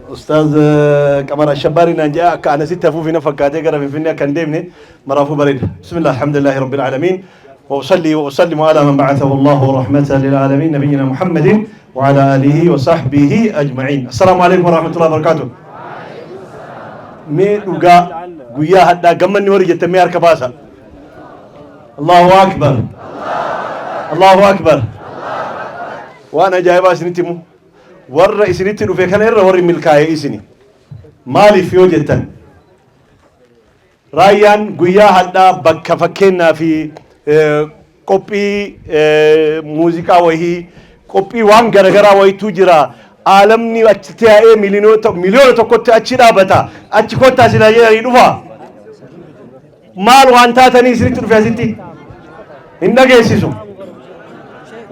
Ustaaz Qamar Ashabbaari naan jedha. Akka anasitti hafuuf na fakkaatee gara Finfinnee akka hin deemne maraafuu bareeda. Bismillah, alhamdulillahi rabbil aalamiin. وأصلي وأسلم على من بعثه الله رحمة للعالمين، نبينا محمد وعلى آله وصحبه أجمعين. السلام عليكم ورحمة الله وبركاته. Mee dhugaa guyyaa hadhaa gammanni warri jettan mee harka baasa. Allahu akbar. Allahu akbar. Waan ajaa'ibaa isinitti himu. Warra isinitti dhufe kana irra warri milkaa'e isini. Maaliif yoo jettan, raayyaan guyyaa hadhaa bakka fakkeenyaa fi qophii muuziqaa wayii, qophii waan garagaraa wayitu jira. Aalamni achi taa'ee 1 miliyoona achi dhaabata. Achi kottaa silaa jedhanii dhufa. Maal waan taatanii isinitti dhufe asitti? Hin dhageessisu.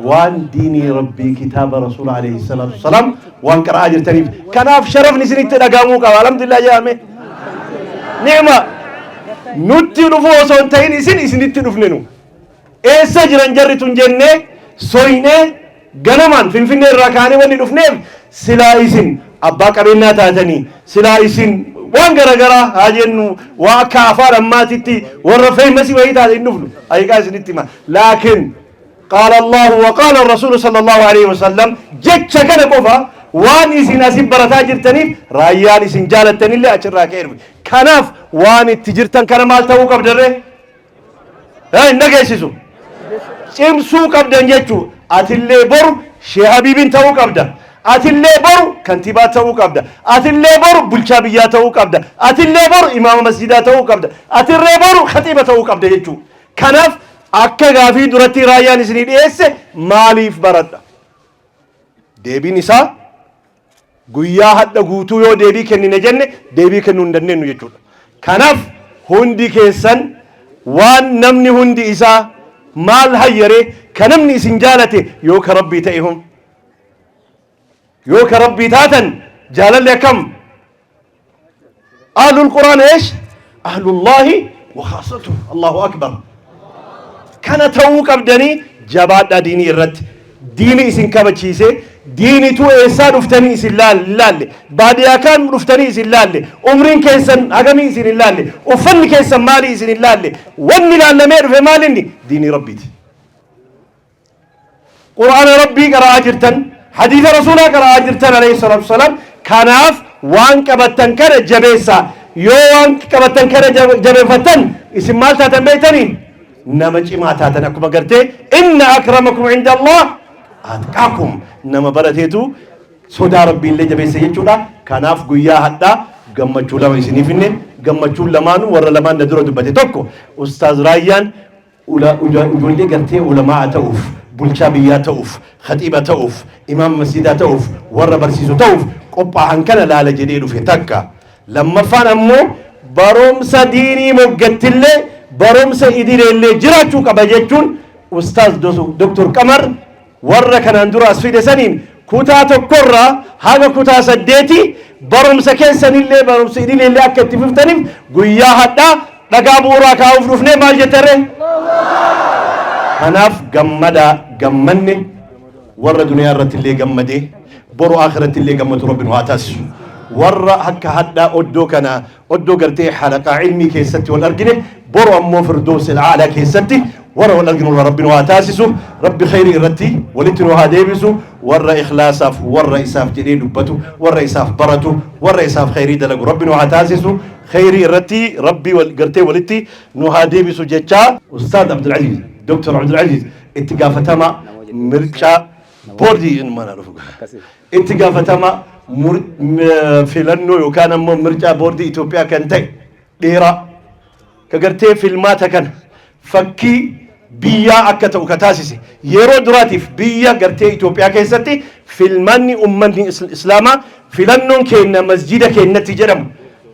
Waan diinii Rabbii, kitaaba Rasuula alayhi salaatu wasalaam waan qara'aa jirtaniif. Kanaaf sharafni isinitti dhagahamuu qaba. Alhamdulillah jedhame. Ni'ma. Nutti dhufu osoo hin ta'in isin isinitti dhufne nu. Eessa jiran jarri tun jennee soynee ganamaan Finfinnee irraa kaanee wanni dhufneef, silaa isin abbaa qabeenyaa taatanii, silaa isin waan garagaraa haa jennu, waa akka afaan ammaatitti warra famous wayii taate hin dhufnu. Haqiiqaa isinitti hima. Laakiin قال الله وقال الرسول صلى الله عليه وسلم jecha kana qofa waan isin asin barataa jirtaniif raayyaan isin jaalattanillee achirraa ka'e dhufe. Kanaaf waan itti jirtan kana maal ta'uu qabdarree? Hin dhageessisu. Cimsuu qabdan jechuu. Atillee boru Shee Habiibin ta'uu qabda. Atillee boru kantiibaa ta'uu qabda. Atillee boru bulchaa biyyaa ta'uu qabda. Atillee boru imaama masjidaa ta'uu qabda. Atillee boru khatiiba ta'uu qabda jechuu. Kanaaf akka gaafii duratti raayyaan isinii dhiyeesse, maaliif baradha? Deebiin isaa guyyaa hadha guutuu yoo deebii kennine jenne deebii kennuu hin dandeenyu jechuudha. Kanaaf hundi keessan waan namni hundi isaa maal hayyaree ka namni isin jaalate yoo ka Rabbii ta'e hum yoo ka Rabbii taatan jaalalli akkam? أهل القرآن إيش؟ أهل الله وخاصته. الله أكبر. Kana ta'uu qabdanii jabaadhaa diinii irratti. Diini isin kabachiise. Diinitu eessaa dhuftanii isin laalle, baadiyaa kaan dhuftanii isin laalle, umriin keessan hagamii isin hin laalle, uffanni keessan maalii isin hin laalle. Wanni laallamee dhufe maalinni? Diinii Rabbiiti. Qur'aana Rabbii qara'aa jirtan, hadiisa Rasuulaa qara'aa jirtan alayhi salaatu wasalaam. Kanaaf waan qabattan kana jabeessaa. Yoo waan qabattan kana jabeeffattan isin maal taatan beektanii? Nama cimaa taatan. Akkuma gartee إن أكرمكم عند الله أتقاكم, nama barateetu sodaa Rabbiillee jabeessa jechuudha. Kanaaf guyyaa hadhaa gammachuu lama isiniif hinne. Gammachuun lamaanuu warra lamaan na dura dubbate. Tokko, Ustaaz Raayyaan ijoollee gartee ulamaa ta'uuf, bulchaa biyyaa ta'uuf, khatiiba ta'uuf, imaama masjidaa ta'uuf, warra barsiisu ta'uuf qophaa'an kana laala jedhee dhufe takka. Lammaffaan ammoo barumsa diinii moggattillee barumsa idileellee jiraachuu qaba jechuun Ustaaz Doktor Qamar warra kanaan dura as fide saniin kutaa tokkorraa haga kutaa saddeeti barumsa keessanillee barumsa idileellee akka itti fuftaniif guyyaa hadhaa dhagaa bu'uuraa kaa'uuf dhufnee maal jettarre? Kanaaf gammadaa. Gammanne warra duniyaa irratti illee gammadee boru akhiratti illee gammadu Rabbi nu haa taasisu. Warra akka hadhaa oddoo kana oddoo gartee halaqaa ilmii keessatti wal argine, boru ammoo firdoos al'aalaa keessatti warra wal arginu Rabbi nu haa taasisu. Rabbi khayrii irratti walitti nu haa deebisu. Warra ikhlaasaaf, warra isaaf jedhee dubbatu, warra isaaf baratu, warra isaaf khayrii dalagu Rabbi nu haa taasisu. Khayrii irratti Rabbi wal gartee walitti nu haa deebisu jechaa, Ustaad Abdulaziz, Dr. Abdulaziz, itti gaafatama mircaa boordii mana dhufu, itti gaafatama filannoo yookaan ammoo mircaa boordii Itoophiyaa kan ta'e, dheeraa ka gartee filmaata kana fakkii biyyaa akka ta'u ka taasise, yeroo duraatiif biyya gartee Itoophiyaa keessatti filmaanni ummanni islaamaa filannoon keenya masjida keenyatti jedhamu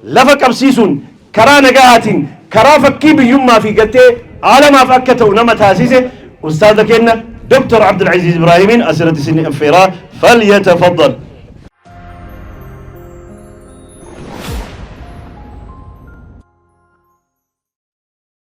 lafa qabsiisuun karaa nagahaatiin karaa fakkii biyyummaa fi gartee aalamaaf akka ta'u nama taasise, ustaaza keenya Dr. Abdulaziz Ibrahimiin asirratti isin affeeraa. فليتفضل.